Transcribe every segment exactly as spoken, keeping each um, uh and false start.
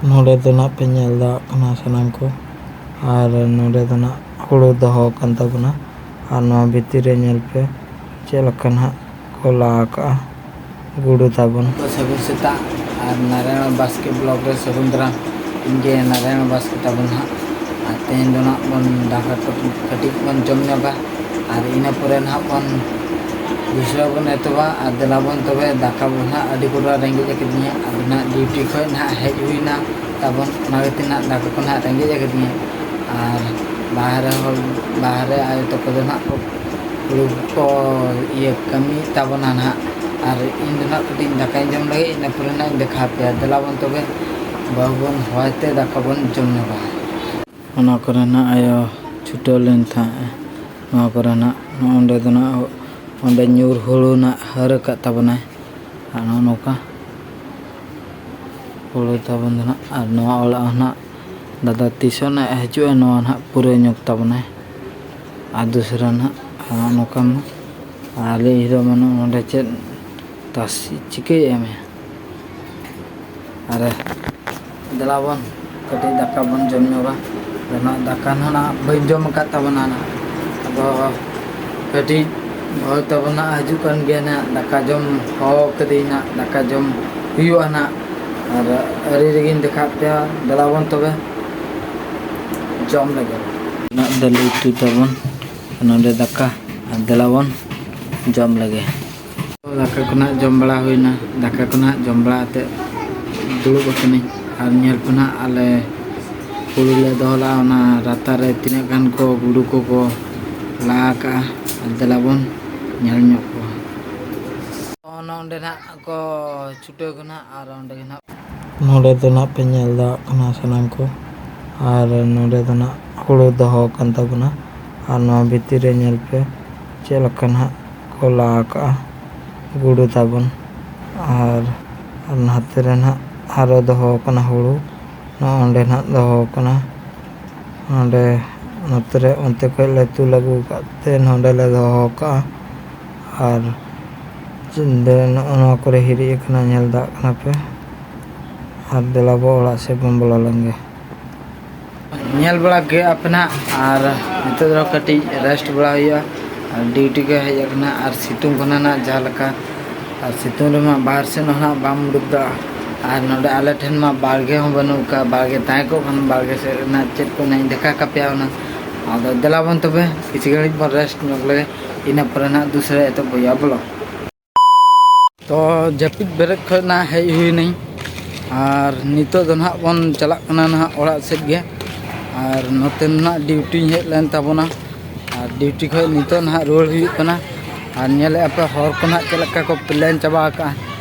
ᱱᱚᱰᱮ ᱫᱚ ᱱᱟᱜ ᱯᱮ ᱧᱮᱞ ᱫᱟᱲᱮᱭᱟᱜ ᱠᱟᱱᱟ ᱥᱟᱱᱟᱢ ᱠᱚ, ᱟᱨ ᱱᱚᱰᱮ ᱫᱚ ᱱᱟᱜ ᱦᱩᱲᱩ ᱫᱚᱦᱚ ᱟᱠᱟᱱ ᱛᱟᱵᱚᱱᱟ, ᱟᱨ ᱱᱚᱣᱟ ᱵᱷᱤᱛᱤᱨ ᱨᱮ ᱧᱮᱞ ᱯᱮ ᱪᱮᱫ ᱞᱮᱠᱟ ᱱᱟᱜ ᱠᱚ ᱞᱟ ᱟᱠᱟᱜᱼᱟ ᱜᱩᱰᱩ ᱛᱟᱵᱚᱱ᱾ ᱥᱟᱹᱜᱩᱱ ᱥᱮᱛᱟᱜ, ᱟᱨ ᱱᱟᱨᱟᱭᱚᱬ ᱵᱟᱥᱠᱮ ᱵᱞᱚᱜ ᱨᱮ ᱥᱟᱹᱜᱩᱱ ᱫᱟᱨᱟᱢ᱾ ᱤᱧ ᱜᱮ ᱱᱟᱨᱟᱭᱚᱬ ᱵᱟᱥᱠᱮ ᱛᱟᱵᱚᱱ ᱦᱟᱸᱜ᱾ ᱟᱨ ᱛᱮᱦᱮᱧ ᱫᱚ ᱱᱟᱜ ᱵᱚᱱ ᱫᱟᱠᱟ ᱠᱚ ᱠᱟᱹᱴᱤᱡ ᱵᱚᱱ ᱡᱚᱢ ᱧᱚᱜᱟ, ᱟᱨ ᱤᱱᱟᱹ ᱯᱚᱨᱮ ᱱᱟᱦᱟᱜ ᱵᱚᱱ ᱵᱩᱡᱷᱟᱹᱣ ᱵᱚᱱ ᱮᱛᱚᱦᱚᱵᱟ᱾ ᱟᱨ ᱫᱮᱞᱟ ᱵᱚᱱ ᱛᱚᱵᱮ ᱫᱟᱠᱟ ᱵᱚᱱ ᱱᱟᱦᱟᱜ, ᱟᱹᱰᱤ ᱠᱚᱰᱨᱟ ᱨᱮᱸᱜᱮᱡ ᱟᱠᱟᱫᱤᱧᱟ᱾ ᱟᱫᱚ ᱱᱟᱦᱟᱜ ᱰᱤᱭᱩᱴᱤ ᱠᱷᱚᱱ ᱱᱟᱦᱟᱜ ᱦᱮᱡ ᱦᱩᱭᱱᱟ ᱛᱟᱵᱚᱱ, ᱚᱱᱟ ᱠᱷᱟᱹᱛᱤᱨ ᱱᱟᱦᱟᱜ ᱫᱟᱠᱟ ᱠᱚ ᱱᱟᱦᱟᱜ ᱨᱮᱸᱜᱮᱡ ᱟᱠᱟᱫᱤᱧᱟ᱾ ᱟᱨ ᱵᱟᱦᱨᱮ ᱦᱚᱲ, ᱵᱟᱦᱨᱮ ᱟᱭᱳ ᱛᱟᱠᱚ ᱫᱚ ᱱᱟᱦᱟᱜ ᱠᱚ ᱦᱩᱲᱩ ᱠᱚ ᱤᱭᱟᱹ ᱠᱟᱹᱢᱤᱭᱮᱫ ᱛᱟᱵᱚᱱᱟ ᱱᱟᱦᱟᱜ᱾ ᱟᱨ ᱤᱧ ᱫᱚ ᱱᱟᱦᱟᱜ ᱠᱟᱹᱴᱤᱡ ᱤᱧ ᱫᱟᱠᱟᱧ ᱡᱚᱢ ᱞᱟᱹᱜᱤᱫ, ᱤᱱᱟᱹ ᱯᱚᱨᱮ ᱱᱟᱦᱟᱜ ᱤᱧ ᱫᱮᱠᱷᱟᱣ ᱟᱯᱮᱭᱟ᱾ ᱫᱮᱞᱟ ᱵᱚᱱ ᱛᱚᱵᱮ ᱵᱟᱹᱦᱩ ᱵᱚᱱ ᱦᱚᱦᱚᱭ ᱛᱮ ᱫᱟᱠᱟ ᱵᱚᱱ ᱡᱚᱢ ᱧᱚᱜᱟ᱾ ᱚᱱᱟ ᱠᱚᱨᱮ ᱱᱟᱦᱟᱜ ᱟᱭᱳ ᱪᱷᱩᱴᱟᱹᱣ ᱞᱮᱱ ᱛᱟᱦᱮᱸᱫ᱾ ᱱᱚᱣᱟ ᱠᱚᱨᱮ ᱱᱟᱦᱟᱜ ᱱᱚᱜᱼᱚ ᱱᱚᱸᱰᱮ ᱫᱚ ᱱᱟᱦᱟᱜ ᱚᱸᱰᱮ ᱧᱩᱨ ᱦᱩᱲᱩ ᱱᱟᱦᱟᱜ ᱦᱟᱹᱨ ᱟᱠᱟᱫ ᱛᱟᱵᱚᱱᱟᱭ᱾ ᱟᱨ ᱱᱚᱜᱼᱚ ᱱᱚᱝᱠᱟ ᱦᱩᱲᱩ ᱛᱟᱵᱚᱱ ᱫᱚ ᱱᱟᱦᱟᱜ᱾ ᱟᱨ ᱱᱚᱣᱟ ᱚᱲᱟᱜ ᱦᱚᱸ ᱱᱟᱦᱟᱜ ᱫᱟᱫᱟ ᱛᱤᱥᱚᱜ ᱱᱟᱦᱟᱜ ᱦᱤᱡᱩᱜᱼᱟ, ᱱᱚᱣᱟ ᱱᱟᱦᱟᱜ ᱯᱩᱨᱟᱹ ᱧᱚᱜ ᱛᱟᱵᱚᱱᱟᱭ᱾ ᱟᱨ ᱫᱩᱥᱨᱟ ᱱᱟᱦᱟᱜ ᱱᱚᱜᱼᱚ ᱱᱚᱝᱠᱟ ᱢᱟ᱾ ᱟᱨ ᱟᱞᱮ ᱦᱤᱨᱳ ᱢᱟᱱᱩ ᱱᱚᱸᱰᱮ ᱪᱮᱫ ᱛᱟᱥ ᱪᱤᱠᱟᱹᱭᱮᱫᱼᱟ ᱢᱮ? ᱟᱨ ᱫᱮᱞᱟ ᱵᱚᱱ ᱠᱟᱹᱴᱤᱡ ᱫᱟᱠᱟ ᱵᱚᱱ ᱡᱚᱢ ᱧᱚᱜᱟ᱾ ᱟᱫᱚ ᱱᱟᱜ ᱫᱟᱠᱟ ᱱᱟᱜ ᱵᱟᱹᱧ ᱡᱚᱢ ᱟᱠᱟᱫ ᱛᱟᱵᱚᱱᱟ ᱱᱟᱜ᱾ ᱟᱫᱚ ᱠᱟᱹᱴᱤᱡ ᱦᱚᱭ ᱛᱟᱵᱚᱱ ᱱᱟᱜ ᱦᱤᱡᱩᱜ ᱠᱟᱱ ᱜᱮᱭᱟ ᱱᱟᱜ, ᱫᱟᱠᱟ ᱡᱚᱢ ᱦᱚᱦᱚ ᱠᱟᱹᱫᱟᱹᱧ ᱱᱟᱜ, ᱫᱟᱠᱟ ᱡᱚᱢ ᱦᱩᱭᱩᱜᱼᱟ ᱱᱟᱜ᱾ ᱟᱨ ᱟᱹᱨᱤ ᱨᱮᱜᱮᱧ ᱫᱮᱠᱷᱟᱣ ᱯᱮᱭᱟ, ᱫᱮᱞᱟ ᱵᱚᱱ ᱛᱚᱵᱮ ᱡᱚᱢ ᱞᱮᱜᱮ᱾ ᱱᱟᱜ ᱫᱟᱹᱞ ᱩᱛᱩ ᱛᱟᱵᱚᱱ, ᱱᱚᱸᱰᱮ ᱫᱟᱠᱟ, ᱟᱨ ᱫᱮᱞᱟ ᱵᱚᱱ ᱡᱚᱢ ᱞᱮᱜᱮ᱾ ᱫᱟᱠᱟ ᱠᱚ ᱱᱟᱦᱟᱜ ᱡᱚᱢ ᱵᱟᱲᱟ ᱦᱩᱭᱱᱟ᱾ ᱫᱟᱠᱟ ᱠᱚ ᱱᱟᱦᱟᱜ ᱡᱚᱢ ᱵᱟᱲᱟ ᱠᱟᱛᱮᱫ ᱫᱩᱲᱩᱵ ᱟᱠᱟᱱᱟᱹᱧ᱾ ᱟᱨ ᱧᱮᱞ ᱯᱮ ᱱᱟᱦᱟᱜ, ᱟᱞᱮ ᱦᱩᱲᱩ ᱞᱮ ᱫᱚᱦᱚ ᱞᱮᱫᱼᱟ, ᱚᱱᱟ ᱨᱟᱛᱟ ᱨᱮ ᱛᱤᱱᱟᱹᱜ ᱜᱟᱱ ᱠᱚ ᱜᱩᱰᱩ ᱠᱚᱠᱚ ᱞᱟ ᱟᱠᱟᱜᱼᱟ᱾ ᱟᱨ ᱫᱮᱞᱟ ᱵᱚᱱ ᱧᱮᱞ ᱧᱚᱜ ᱠᱚᱣᱟ᱾ ᱚᱱᱮ ᱚᱸᱰᱮ ᱱᱟᱦᱟᱜ ᱠᱚ ᱪᱷᱩᱴᱟᱹᱣ ᱠᱟᱱᱟ᱾ ᱟᱨ ᱚᱸᱰᱮ ᱜᱮ ᱱᱟᱦᱟᱜ ᱱᱚᱰᱮ ᱫᱚ ᱱᱟᱦᱟᱜ ᱯᱮ ᱧᱮᱞ ᱫᱟᱲᱮᱭᱟᱜ ᱠᱟᱱᱟ ᱥᱟᱱᱟᱢ ᱠᱚ, ᱟᱨ ᱱᱚᱰᱮ ᱫᱚ ᱱᱟᱦᱟᱜ ᱦᱩᱲᱩ ᱫᱚᱦᱚ ᱟᱠᱟᱱ ᱛᱟᱵᱚᱱᱟ᱾ ᱟᱨ ᱱᱚᱣᱟ ᱵᱷᱤᱛᱤᱨ ᱨᱮ ᱧᱮᱞ ᱯᱮ ᱪᱮᱫ ᱞᱮᱠᱟ ᱱᱟᱦᱟᱜ ᱠᱚ ᱞᱟ ᱟᱠᱟᱜᱼᱟ ᱜᱩᱰᱩ ᱛᱟᱵᱚᱱ᱾ ᱟᱨ, ᱟᱨ ᱱᱟᱛᱮ ᱨᱮ ᱱᱟᱦᱟᱜ ᱟᱨᱚ ᱫᱚᱦᱚ ᱟᱠᱟᱱᱟ ᱦᱩᱲᱩ, ᱱᱚᱜᱼᱚ ᱱᱚᱸᱰᱮ ᱱᱟᱦᱟᱜ ᱫᱚᱦᱚ ᱟᱠᱟᱱᱟ᱾ ᱱᱚᱸᱰᱮ ᱱᱚᱛᱮ ᱨᱮ ᱚᱱᱛᱮ ᱠᱷᱚᱡ ᱞᱮ ᱛᱩᱞ ᱟᱹᱜᱩ ᱟᱠᱟᱫ ᱛᱮ ᱱᱚᱸᱰᱮ ᱞᱮ ᱫᱚᱦᱚ ᱟᱠᱟᱜᱼᱟ᱾ ᱟᱨ ᱱᱚᱜᱼᱚ ᱱᱚᱣᱟ ᱠᱚᱨᱮ ᱦᱤᱨᱤᱡ ᱟᱠᱟᱱᱟ, ᱧᱮᱞ ᱫᱟᱲᱮᱭᱟᱜ ᱠᱟᱱᱟ ᱯᱮ᱾ ᱟᱨ ᱫᱮᱞᱟ ᱵᱚ ᱚᱲᱟᱜ ᱥᱮᱫ ᱵᱚᱱ ᱵᱚᱞᱚ ᱞᱮᱱ ᱜᱮ᱾ ᱧᱮᱞ ᱵᱟᱲᱟ ᱠᱮᱫ ᱟᱯᱮ ᱱᱟᱦᱟᱜ, ᱟᱨ ᱱᱤᱛᱚᱜ ᱫᱚ ᱠᱟᱹᱴᱤᱡ rest ᱵᱟᱲᱟ ᱦᱩᱭᱩᱜᱼᱟ᱾ ᱟᱨ duty ᱠᱚ ᱦᱮᱡ ᱟᱠᱟᱱᱟ, ᱟᱨ ᱥᱤᱛᱩᱝ ᱠᱟᱱᱟ ᱱᱟᱦᱟᱜ ᱡᱟᱦᱟᱸ ᱞᱮᱠᱟ, ᱟᱨ ᱥᱤᱛᱩᱝ ᱨᱮᱢᱟ ᱵᱟᱦᱨᱮ ᱥᱮᱫ ᱦᱚᱸ ᱱᱟᱦᱟᱜ ᱵᱟᱢ ᱩᱰᱩᱠ ᱫᱟᱲᱮᱭᱟᱜᱼᱟ᱾ ᱟᱨ ᱱᱚᱰᱮ ᱟᱞᱮ ᱴᱷᱮᱱ ᱢᱟ ᱵᱟᱲᱜᱮ ᱦᱚᱸ ᱵᱟᱹᱱᱩᱜ ᱟᱠᱟᱫ, ᱵᱟᱲᱜᱮ ᱛᱟᱦᱮᱸ ᱠᱚᱜ ᱠᱷᱟᱱ ᱵᱟᱲᱜᱮ ᱥᱮᱫ ᱨᱮᱱᱟᱜ ᱪᱮᱫ ᱠᱚ ᱱᱟᱦᱟᱜ ᱤᱧ ᱫᱮᱠᱷᱟ ᱠᱟᱯᱮᱭᱟ ᱚᱱᱟ᱾ ᱟᱫᱚ ᱫᱮᱞᱟ ᱵᱚᱱ ᱛᱚᱵᱮ ᱠᱤᱪᱷᱩ ᱜᱷᱟᱹᱲᱤᱡ ᱵᱚᱱ rest ᱧᱚᱜ ᱞᱮᱜᱮ, ᱤᱱᱟᱹ ᱯᱚᱨᱮ ᱱᱟᱦᱟᱜ ᱫᱚᱥᱨᱟ ᱮᱛᱚᱦᱚᱵ ᱦᱩᱭᱩᱜᱼᱟ ᱵᱚᱞᱚ᱾ ᱛᱚ ᱡᱟᱹᱯᱤᱫ ᱵᱮᱨᱮᱫ ᱠᱷᱚᱱ ᱱᱟᱦᱟᱜ ᱦᱮᱡ ᱦᱩᱭᱱᱟᱹᱧ, ᱟᱨ ᱱᱤᱛᱚᱜ ᱫᱚ ᱱᱟᱦᱟᱜ ᱵᱚᱱ ᱪᱟᱞᱟᱜ ᱠᱟᱱᱟ ᱱᱟᱦᱟᱜ ᱚᱲᱟᱜ ᱥᱮᱫ ᱜᱮ᱾ ᱟᱨ ᱱᱚᱛᱮ ᱱᱟᱦᱟᱜ dutyᱧ ᱦᱮᱡ ᱞᱮᱱ ᱛᱟᱵᱚᱱᱟ, ᱟᱨ duty ᱠᱷᱚᱱ ᱱᱤᱛᱚᱜ ᱱᱟᱦᱟᱜ ᱨᱩᱣᱟᱹᱲ ᱦᱩᱭᱩᱜ ᱠᱟᱱᱟ᱾ ᱟᱨ ᱧᱮᱞᱮᱫᱼᱟ ᱯᱮ ᱦᱚᱨ ᱠᱚ ᱱᱟᱦᱟᱜ ᱪᱮᱫ ᱞᱮᱠᱟ ᱠᱚ plan ᱪᱟᱵᱟ ᱟᱠᱟᱜᱼᱟ,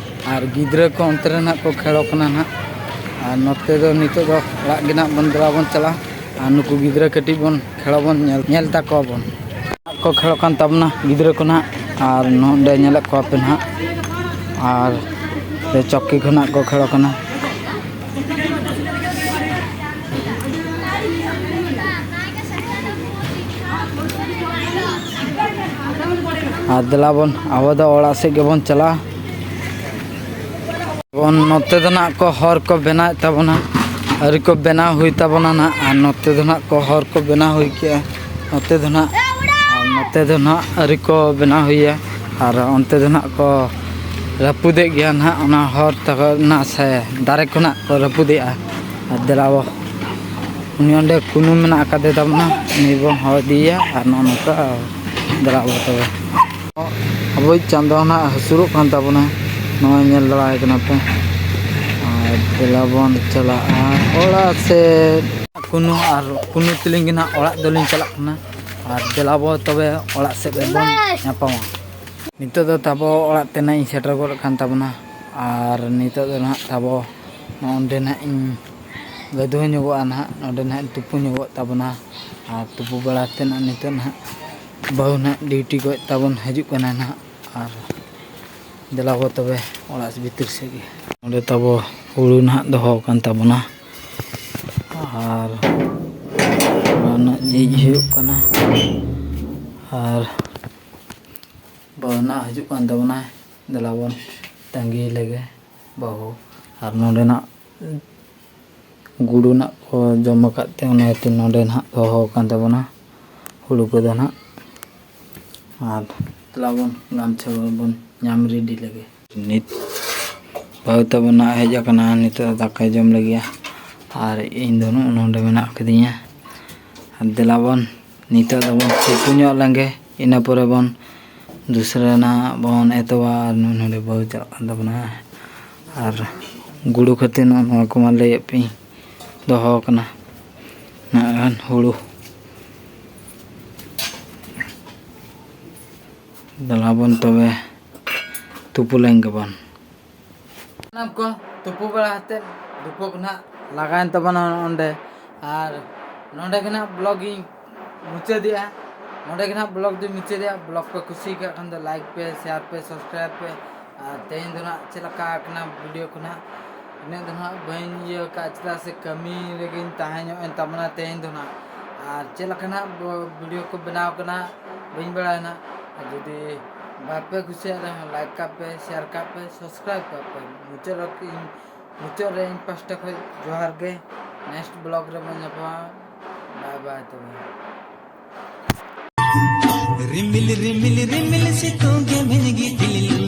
ᱟᱨ ᱜᱤᱫᱽᱨᱟᱹ ᱠᱚ ᱚᱱᱛᱮ ᱨᱮ ᱱᱟᱦᱟᱜ ᱠᱚ ᱠᱷᱮᱞᱚᱜ ᱠᱟᱱᱟ ᱱᱟᱦᱟᱜ᱾ ᱟᱨ ᱱᱚᱛᱮ ᱫᱚ ᱱᱤᱛᱚᱜ ᱫᱚ ᱚᱲᱟᱜ ᱜᱮ ᱱᱟᱦᱟᱜ ᱵᱚᱱ ᱫᱮᱞᱟ ᱵᱚᱱ ᱪᱟᱞᱟᱜᱼᱟ, ᱟᱨ ᱱᱩᱠᱩ ᱜᱤᱫᱽᱨᱟᱹ ᱠᱟᱹᱴᱤᱡ ᱵᱚᱱ ᱠᱷᱮᱞᱚᱜ ᱵᱚᱱ ᱧᱮᱞ, ᱧᱮᱞ ᱛᱟᱠᱚᱣᱟ ᱵᱚᱱ᱾ ᱠᱚ ᱠᱷᱮᱞᱚᱜ ᱠᱟᱱ ᱛᱟᱵᱚᱱᱟ ᱜᱤᱫᱽᱨᱟᱹ ᱠᱚ ᱱᱟᱦᱟᱜ, ᱟᱨ ᱱᱚᱰᱮ ᱧᱮᱞᱮᱫ ᱠᱚᱣᱟ ᱯᱮ ᱱᱟᱦᱟᱜ, ᱟᱨ ᱪᱚᱠᱤ ᱠᱷᱚᱱᱟᱜ ᱠᱚ ᱠᱷᱮᱞᱚᱜ ᱠᱟᱱᱟ᱾ ᱟᱨ ᱫᱮᱞᱟ ᱵᱚᱱ ᱟᱵᱚ ᱫᱚ ᱚᱲᱟᱜ ᱥᱮᱫ ᱜᱮᱵᱚᱱ ᱪᱟᱞᱟᱜᱼᱟ᱾ ᱵᱚᱱ ᱱᱚᱛᱮ ᱫᱚ ᱱᱟᱜ ᱠᱚ ᱦᱚᱨ ᱠᱚ ᱵᱮᱱᱟᱣᱮᱫ ᱛᱟᱵᱚᱱᱟ, ᱟᱹᱣᱨᱤ ᱠᱚ ᱵᱮᱱᱟᱣ ᱦᱩᱭ ᱛᱟᱵᱚᱱᱟ ᱱᱟᱜ᱾ ᱟᱨ ᱱᱚᱛᱮ ᱫᱚ ᱱᱟᱜ ᱠᱚ ᱦᱚᱨ ᱠᱚ ᱵᱮᱱᱟᱣ ᱦᱩᱭ ᱠᱮᱜᱼᱟ, ᱱᱚᱛᱮ ᱫᱚ ᱱᱟᱜ, ᱟᱨ ᱱᱚᱛᱮ ᱫᱚ ᱱᱟᱜ ᱟᱹᱣᱨᱤ ᱠᱚ ᱵᱮᱱᱟᱣ ᱦᱩᱭᱟ᱾ ᱟᱨ ᱚᱱᱛᱮ ᱫᱚ ᱱᱟᱜ ᱠᱚ ᱨᱟᱹᱯᱩᱫᱮᱫ ᱜᱮᱭᱟ ᱱᱟᱜ, ᱚᱱᱟ ᱦᱚᱨ ᱛᱟᱠᱚ ᱱᱟᱜ ᱥᱮ ᱫᱟᱨᱮ ᱠᱚ ᱱᱟᱜ ᱠᱚ ᱨᱟᱹᱯᱩᱫᱮᱜᱼᱟ᱾ ᱟᱨ ᱫᱮᱞᱟ ᱵᱚ, ᱩᱱᱤ ᱚᱸᱰᱮ ᱠᱩᱱᱩ ᱢᱮᱱᱟᱜ ᱟᱠᱟᱫᱮ ᱛᱟᱵᱚᱱᱟ, ᱩᱱᱤ ᱵᱚᱱ ᱦᱚᱦᱚ ᱤᱫᱤᱭᱮᱭᱟ᱾ ᱟᱨ ᱱᱚᱜᱼᱚ ᱱᱚᱝᱠᱟ ᱫᱮᱞᱟ ᱵᱚ ᱛᱚᱵᱮ᱾ ᱟᱵᱚᱭᱤᱡ ᱪᱟᱸᱫᱚ ᱱᱟᱜ ᱦᱟᱹᱥᱩᱨᱚᱜ ᱠᱟᱱ ᱛᱟᱵᱚᱱᱟ, ᱱᱚᱜᱼᱚᱭ ᱧᱮᱞ ᱫᱟᱲᱮᱭᱟᱭ ᱠᱟᱱᱟ ᱯᱮ᱾ ᱟᱨ ᱫᱮᱞᱟ ᱵᱚᱱ ᱪᱟᱞᱟᱜᱼᱟ ᱚᱲᱟᱜ ᱥᱮᱫ᱾ ᱠᱩᱱᱩ ᱟᱨ ᱠᱩᱱᱩ ᱛᱮᱞᱤᱧ ᱜᱮ ᱱᱟᱜ ᱚᱲᱟᱜ ᱫᱚᱞᱤᱧ ᱪᱟᱞᱟᱜ ᱠᱟᱱᱟ᱾ ᱟᱨ ᱫᱮᱞᱟ ᱵᱚ ᱛᱚᱵᱮ ᱚᱲᱟᱜ ᱥᱮᱫ ᱨᱮᱵᱚᱱ ᱧᱟᱯᱟᱢᱟ᱾ ᱱᱤᱛᱚᱜ ᱫᱚ ᱛᱟᱵᱚ ᱚᱲᱟᱜ ᱛᱮ ᱱᱟᱜ ᱤᱧ ᱥᱮᱴᱮᱨ ᱜᱚᱫ ᱟᱠᱟᱱ ᱛᱟᱵᱚᱱᱟ᱾ ᱟᱨ ᱱᱤᱛᱚᱜ ᱫᱚ ᱱᱟᱜ ᱛᱟᱵᱚ ᱱᱚᱸᱰᱮ ᱱᱟᱜ ᱤᱧ ᱜᱟᱹᱫᱷᱩᱣᱟᱹ ᱧᱚᱜᱚᱜᱼᱟ ᱱᱟᱜ, ᱱᱚᱸᱰᱮ ᱱᱟᱜ ᱤᱧ ᱛᱩᱯᱩ ᱧᱚᱜᱚᱜ ᱛᱟᱵᱚᱱᱟ᱾ ᱟᱨ ᱛᱩᱯᱩ ᱵᱟᱲᱟ ᱠᱟᱛᱮ ᱱᱟᱜ ᱱᱤᱛᱚᱜ ᱱᱟᱜ ᱵᱟᱹᱦᱩ ᱱᱟᱜ duty ᱠᱷᱚᱱ ᱛᱟᱵᱚᱱ ᱦᱤᱡᱩᱜ ᱠᱟᱱᱟ ᱱᱟᱜ᱾ ᱟᱨ ᱫᱮᱞᱟ ᱵᱚ ᱛᱚᱵᱮ ᱚᱲᱟᱜ ᱵᱷᱤᱛᱤᱨ ᱥᱮᱫ ᱜᱮ᱾ ᱱᱚᱸᱰᱮ ᱛᱟᱵᱚ ᱦᱩᱲᱩ ᱱᱟᱦᱟᱜ ᱫᱚᱦᱚ ᱟᱠᱟᱱ ᱛᱟᱵᱚᱱᱟ, ᱟᱨ ᱚᱱᱟ ᱱᱟᱜ ᱡᱤᱡ ᱦᱩᱭᱩᱜ ᱠᱟᱱᱟ᱾ ᱟᱨ ᱵᱟᱹᱦᱩ ᱱᱟᱜ ᱦᱤᱡᱩᱜ ᱠᱟᱱ ᱛᱟᱵᱚᱱᱟᱭ, ᱫᱮᱞᱟ ᱵᱚᱱ ᱛᱟᱺᱜᱤ ᱞᱮᱜᱮ ᱵᱟᱹᱦᱩ᱾ ᱟᱨ ᱱᱚᱸᱰᱮ ᱱᱟᱜ ᱜᱩᱰᱩ ᱱᱟᱜ ᱠᱚ ᱡᱚᱢ ᱟᱠᱟᱫ ᱛᱮ, ᱚᱱᱟ ᱤᱭᱟᱹᱛᱮ ᱱᱚᱰᱮ ᱱᱟᱦᱟᱜ ᱫᱚᱦᱚ ᱟᱠᱟᱱ ᱛᱟᱵᱚᱱᱟ ᱦᱩᱲᱩ ᱠᱚᱫᱚ ᱱᱟᱦᱟᱜ᱾ ᱟᱨ ᱫᱮᱞᱟ ᱵᱚᱱ ᱜᱟᱢᱪᱷᱟ ᱵᱚᱱ ᱧᱟᱢ ᱨᱮᱰᱤ ᱞᱮᱜᱮ᱾ ᱱᱤᱛ ᱵᱟᱹᱦᱩ ᱛᱟᱵᱚᱱ ᱱᱟᱜ ᱦᱮᱡ ᱟᱠᱟᱱᱟ, ᱱᱤᱛᱚᱜ ᱫᱟᱠᱟᱭ ᱡᱚᱢ ᱞᱟᱹᱜᱤᱫ᱾ ᱟᱨ ᱤᱧ ᱫᱚ ᱱᱚᱜᱼᱚ ᱱᱚᱰᱮ ᱢᱮᱱᱟᱜ ᱟᱠᱟᱫᱤᱧᱟ᱾ ᱟᱨ ᱫᱮᱞᱟ ᱵᱚᱱ ᱱᱤᱛᱚᱜ ᱫᱚᱵᱚᱱ ᱛᱩᱯᱩ ᱧᱚᱜ ᱞᱮᱱᱜᱮ, ᱤᱱᱟᱹ ᱯᱚᱨᱮ ᱵᱚᱱ ᱫᱩᱥᱨᱟ ᱱᱟᱜ ᱵᱚᱱ ᱮᱛᱚᱦᱚᱵᱟ᱾ ᱟᱨ ᱱᱚᱜᱼᱚ ᱱᱚᱰᱮ ᱵᱟᱹᱦᱩ ᱪᱟᱞᱟᱜ ᱠᱟᱱ ᱛᱟᱵᱚᱱᱟ᱾ ᱟᱨ ᱜᱩᱰᱩ ᱠᱷᱟᱹᱛᱤᱨ ᱱᱚᱜᱼᱚ ᱱᱚᱣᱟ ᱠᱚᱢᱟ ᱞᱟᱹᱭᱮᱫ ᱯᱮ ᱫᱚᱦᱚ ᱟᱠᱟᱱᱟ ᱱᱟᱜ ᱠᱷᱟᱱ ᱦᱩᱲᱩ᱾ ᱫᱮᱞᱟ ᱵᱚᱱ ᱛᱚᱵᱮ ᱛᱩᱯᱩ ᱞᱮᱱ ᱜᱮᱵᱚᱱ᱾ ᱥᱟᱱᱟᱢ ᱠᱚ ᱛᱩᱯᱩ ᱵᱟᱲᱟ ᱠᱟᱛᱮᱫ ᱫᱩᱯᱩ ᱠᱚ ᱱᱟᱦᱟᱜ ᱞᱟᱜᱟᱣᱮᱱ ᱛᱟᱵᱚᱱᱟ ᱱᱚᱸᱰᱮ᱾ ᱟᱨ ᱱᱚᱸᱰᱮ ᱜᱮ ᱱᱟᱦᱟᱜ ᱵᱞᱚᱜ ᱤᱧ ᱢᱩᱪᱟᱹᱫᱮᱜᱼᱟ᱾ ᱱᱚᱸᱰᱮ ᱜᱮ ᱱᱟᱦᱟᱜ ᱵᱞᱚᱜ ᱫᱚᱧ ᱢᱩᱪᱟᱹᱫᱮᱜᱼᱟ᱾ ᱵᱞᱚᱜ ᱯᱮ ᱠᱩᱥᱤ ᱟᱠᱟᱫ ᱠᱷᱟᱱ ᱫᱚ ᱞᱟᱭᱤᱠ ᱯᱮ, ᱥᱮᱭᱟᱨ ᱯᱮ, ᱥᱟᱵᱥᱠᱨᱟᱭᱤᱵ ᱯᱮ᱾ ᱟᱨ ᱛᱮᱦᱮᱧ ᱫᱚ ᱱᱟᱦᱟᱜ ᱪᱮᱫ ᱞᱮᱠᱟ ᱟᱠᱟᱱᱟ ᱵᱷᱤᱰᱤᱭᱳ ᱠᱚ ᱱᱟᱦᱟᱜ, ᱤᱱᱟᱹᱜ ᱫᱚ ᱱᱟᱦᱟᱜ ᱵᱟᱹᱧ ᱤᱭᱟᱹ ᱟᱠᱟᱫᱼᱟ, ᱪᱮᱫᱟᱜ ᱥᱮ ᱠᱟᱹᱢᱤ ᱨᱮᱜᱮᱧ ᱛᱟᱦᱮᱸ ᱧᱚᱜ ᱮᱱ ᱛᱟᱵᱚᱱᱟ ᱛᱮᱦᱮᱧ ᱫᱚ ᱱᱟᱦᱟᱜ᱾ ᱟᱨ ᱪᱮᱫ ᱞᱮᱠᱟ ᱱᱟᱦᱟᱜ ᱵᱚ-, ᱵᱷᱤᱰᱤᱭᱳ ᱠᱚ ᱵᱮᱱᱟᱣ ᱠᱟᱱᱟ ᱵᱟᱹᱧ ᱵᱟᱲᱟᱭᱟ ᱱᱟᱦᱟᱜ᱾ ᱟᱨ ᱡᱩᱫᱤ ᱵᱟᱯᱮ ᱠᱩᱥᱤᱭᱟᱜ ᱨᱮᱦᱚᱸ ᱞᱟᱭᱤᱠ ᱠᱟᱜ ᱯᱮ, ᱥᱮᱭᱟᱨ ᱠᱟᱜ ᱯᱮ, ᱥᱟᱵᱥᱠᱨᱟᱭᱤᱵ ᱠᱟᱜ ᱯᱮ᱾ ᱢᱩᱪᱟᱹᱫ ᱨᱮ ᱤᱧ, ᱢᱩᱪᱟᱹᱫ ᱨᱮ ᱤᱧ ᱯᱟᱥᱴᱟ ᱠᱷᱚᱱ ᱡᱚᱦᱟᱨ ᱜᱮ᱾ ᱱᱮᱠᱥᱴ ᱵᱞᱚᱜ ᱨᱮᱵᱚᱱ ᱧᱟᱯᱟᱢᱟ᱾ ᱵᱟᱭ ᱵᱟᱭ ᱛᱚᱵᱮ᱾ ᱨᱤᱢᱤᱞ ᱨᱤᱢᱤᱞ ᱨᱤᱢᱤᱞ ᱥᱤᱛᱩᱝ ᱜᱮ ᱢᱮᱱ ᱜᱮ ᱫᱤᱞ